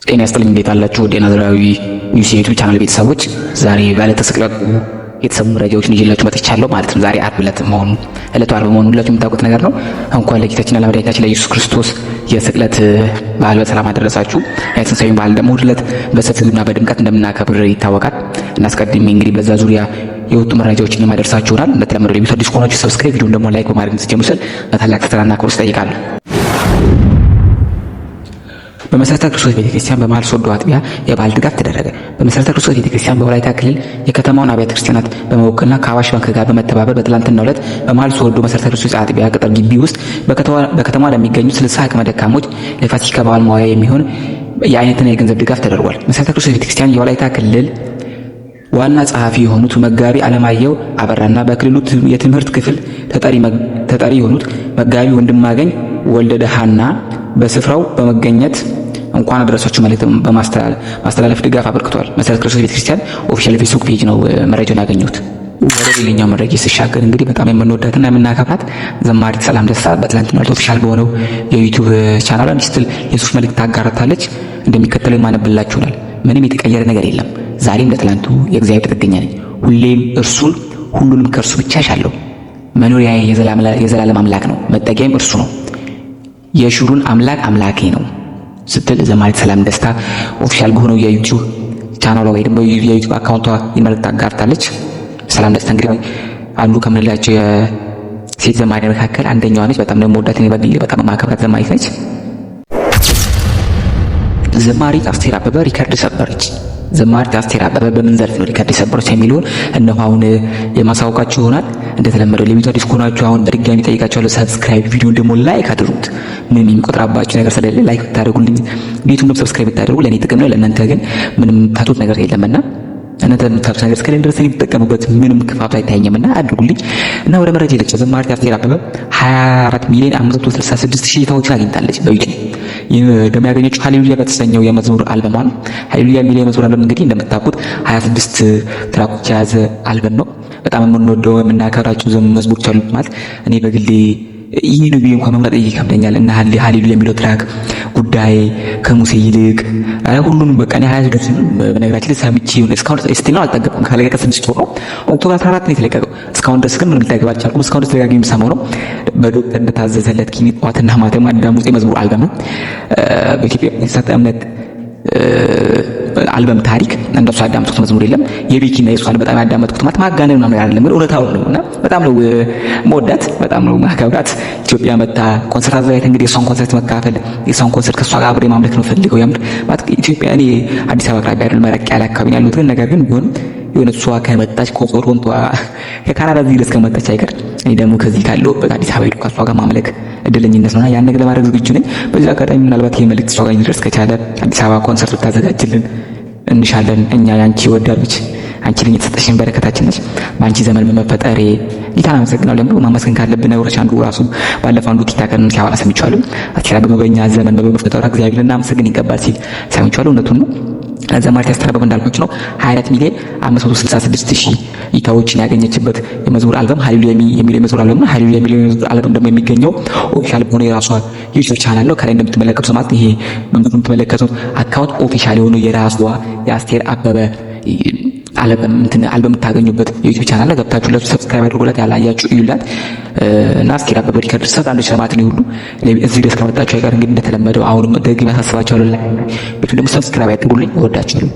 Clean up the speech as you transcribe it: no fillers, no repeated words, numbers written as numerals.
ጤና ይስጥልኝ። እንዴት አላችሁ? ወደ ናዝራዊ ኒውስ የዩቲዩብ ቻናል ቤተሰቦች ዛሬ በዕለተ ስቅለቱ የተሰሙ መረጃዎችን ይዤላችሁ መጥቻለሁ ማለት ነው። ዛሬ ዓርብ ዕለት መሆኑ ዕለቱ ዓርብ መሆኑ ሁላችሁ የምታውቁት ነገር ነው። እንኳን ለጌታችንና ለመድኃኒታችን ለኢየሱስ ክርስቶስ የስቅለት በዓል በሰላም አደረሳችሁ። የትንሣኤውን በዓል ደግሞ እሑድ ዕለት በሰፊውና በድምቀት እንደምናከብር ይታወቃል። እና አስቀድሜ እንግዲህ በዛ ዙሪያ የወጡ መረጃዎችን የማደርሳችሁ ይሆናል። እንደተለመደው ለቤቱ አዲስ ከሆናችሁ subscribe፣ ቪዲዮን ደግሞ like በማድረግ እንድትጀምሩ ስል በታላቅ ትህትናና አክብሮት እጠይቃለሁ። በመሰረተ ክርስቶስ ቤተክርስቲያን በመሃል ሶዶ አጥቢያ የበዓል ድጋፍ ተደረገ። በመሰረተ ክርስቶስ ቤተክርስቲያን በወላይታ ክልል የከተማውን አብያተ ክርስቲያናት በመወከልና ከአዋሽ ባንክ ጋር በመተባበር በትላንትናው ዕለት በመሃል ሶዶ መሰረተ ክርስቶስ አጥቢያ ቅጥር ግቢ ውስጥ በከተማ ለሚገኙ 60 አቅመ ደካሞች ለፋሲካ በዓል መዋያ የሚሆን የአይነትና የገንዘብ ድጋፍ ተደርጓል። መሰረተ ክርስቶስ ቤተክርስቲያን የወላይታ ክልል ዋና ጸሐፊ የሆኑት መጋቢ አለማየሁ አበራና በክልሉ የትምህርት ክፍል ተጠሪ የሆኑት መጋቢ ወንድማገኝ ወልደደሃና በስፍራው በመገኘት እንኳን አደረሳችሁ መልእክት በማስተላለፍ ድጋፍ አበርክቷል። መሰረተ ክርስቶስ ቤተክርስቲያን official ፌስቡክ page ነው መረጃውን ያገኘሁት። ወደ ሌላኛው መረጃ ስሻገር እንግዲህ በጣም የምንወዳትና የምናከብራት ዘማሪት ሰላም ደስታ በትላንትናው ዕለት official በሆነው የዩቲዩብ ቻናሏ እንዲህ ስትል የጽሁፍ መልእክት ታጋርታለች። እንደሚከተለው የማነብላችሁ ይሆናል። ምንም የተቀየረ ነገር የለም። ዛሬም ለትላንቱ የእግዚአብሔር ጥገኛ ነኝ። ሁሌም እርሱን ሁሉንም ከእርሱ ብቻ እሻለሁ። መኖሪያዬ የዘላለም አምላክ ነው፣ መጠጊያዬም እርሱ ነው። የሹሩን አምላክ አምላኬ ነው ስትል ዘማሪት ሰላም ደስታ official በሆነው የዩቲዩብ ቻናሏ ወይ ደግሞ የዩቲዩብ አካውንቷ መልእክት አጋርታለች። ሰላም ደስታ እንግዲህ አሉ ከምንላቸው የሴት ዘማሪ መካከል አንደኛዋ ነች። በጣም ነው የምወዳት፣ እኔ በግሌ በጣም የማከብራት ዘማሪት ነች። ዘማሪት አስቴር አበበ ሪከርድ ሰበረች። ዘማሪት አስቴር አበበ በምን ዘርፍ ነው ሪከርድ የሰበረች የሚለውን እነሆ አሁን የማሳወቃችሁ ይሆናል። እንደተለመደው ለቤቱ አዲስ ከሆናችሁ አሁን በድጋሚ ጠይቃችኋለሁ፣ subscribe፣ ቪዲዮን ደግሞ like አድርጉት። ምንም የሚቆጥራባችሁ ነገር ስለሌለ like ብታደርጉልኝ፣ ቤቱን ደግሞ subscribe ብታደርጉ ለእኔ ጥቅም ነው፣ ለእናንተ ግን ምንም ታጡት ነገር የለምና እናንተ የምታጡት ነገር እስከሌለ ድረስ እኔ የምትጠቀሙበት ምንም ክፋቱ አይታየኝምና አድርጉልኝ። እና ወደ መረጃ ይለጫ ዘማሪት አስቴር አበበ 24 ሚሊዮን 566 ሺህ እይታዎችን አግኝታለች በዩቲዩብ። ይህ ደግሞ ያገኘችው ሃሌሉያ በተሰኘው የመዝሙር አልበሟ ነው። ሃሌሉያ የሚለው የመዝሙር አልበም እንግዲህ እንደምታውቁት 26 ትራኮች የያዘ አልበም ነው። በጣም የምንወደው የምናከብራቸው መዝሙሮች አሉት። ማለት እኔ በግሌ ይህ ነው ብዬ እንኳን መምረጥ ይከብደኛል። እና ሃሌሉያ የሚለው track፣ ጉዳይ፣ ከሙሴ ይልቅ፣ ሁሉንም በቃ እኔ 26 በነገራችን ላይ ሰምቼ እስካሁን still ነው አልጠገብኩም። ከለቀቀ 6 ወር ነው፣ October 14 ነው የተለቀቀው። እስካሁን ድረስ ግን ምንም ልጠግብ አልቻልኩም። እስካሁን ድረስ ደጋግሜ የምሰማው ነው። በዶክተር እንደታዘዘለት ኪኒ ጠዋትና ማታ የማዳምጠው የመዝሙር አልበም ነው። በኢትዮጵያ የተሰጠ እምነት አልበም ታሪክ እንደሱ ያዳመጥኩት መዝሙር የለም። የቤኪና የሷን በጣም ያዳመጥኩት ማለት ማጋነን ምናምን አይደለም፣ ግን እውነታው ነው። እና በጣም ነው መወዳት፣ በጣም ነው ማከብራት። ኢትዮጵያ መታ ኮንሰርት አዘጋጅታ እንግዲህ የሷን ኮንሰርት መካፈል፣ የሷን ኮንሰርት ከሷ ጋር አብሬ ማምለክ ነው ፈልገው። የምር ማለት ኢትዮጵያ እኔ አዲስ አበባ አቅራቢያ አይደለም፣ መረቅ ያለ አካባቢ ነው ያለሁት። ግን ነገር ግን ቢሆንም የሆነ እሷ ከመጣች ከቶሮንቶ ከካናዳ እዚህ ድረስ ከመጣች አይቀር እኔ ደግሞ ከዚህ ካለሁበት አዲስ አበባ ሄዶ ከሷ ጋር ማምለክ እድለኝነት ነውና ያን ነገር ለማድረግ ዝግጁ ነኝ። በዚህ አጋጣሚ ምናልባት ይሄ መልእክት እሷ ጋር ሊደርስ ከቻለ አዲስ አበባ ኮንሰርት ብታዘጋጅልን እንሻለን። እኛ ያንቺ ወዳጆች አንቺ ለኛ የተሰጠሽን በረከታችን ነች። በአንቺ ዘመን በመፈጠሬ ጌታን አመሰግናለሁ። ለምን ማመስገን ካለብን ነገሮች አንዱ ራሱ ባለፈው አንዱ TikToker ን ሲያወራ ሰምቻለሁ። አስቴር አበበ በእኛ ዘመን በመፈጠሯ እግዚአብሔርን እናመሰግን ይገባል ሲል ሰምቻለሁ። እውነቱን ነው። ዘማሪት አስቴር አበበ እንዳልኳችሁ ነው 24 ሚሊዮን 566 ሺህ እይታዎችን ያገኘችበት የመዝሙር አልበም ሃሌሉያ የሚለው የመዝሙር አልበም ነው። ሃሌሉያ የሚለው የመዝሙር አልበም ደግሞ የሚገኘው official በሆነ የራሷ ዩቲዩብ ቻናል ነው። ከላይ እንደምትመለከቱት ማለት ይሄ እንደምትመለከቱት account official የሆነው የራሷ የአስቴር አበበ አልበም እንትን አልበም የምታገኙበት የዩቲዩብ ቻናል ላይ ገብታችሁ ለሱ subscribe አድርጉላት፣ ያላያችሁ እዩላት። እና አስቴር አበበ ሪከርድ ሰብራለች ማለት ነው። ሁሉ እዚህ ድረስ ከመጣችሁ አይቀር እንግዲህ እንደተለመደው አሁንም ደግሜ አሳስባችኋለሁ። ቤቱን ደግሞ subscribe አድርጉልኝ። እወዳችኋለሁ።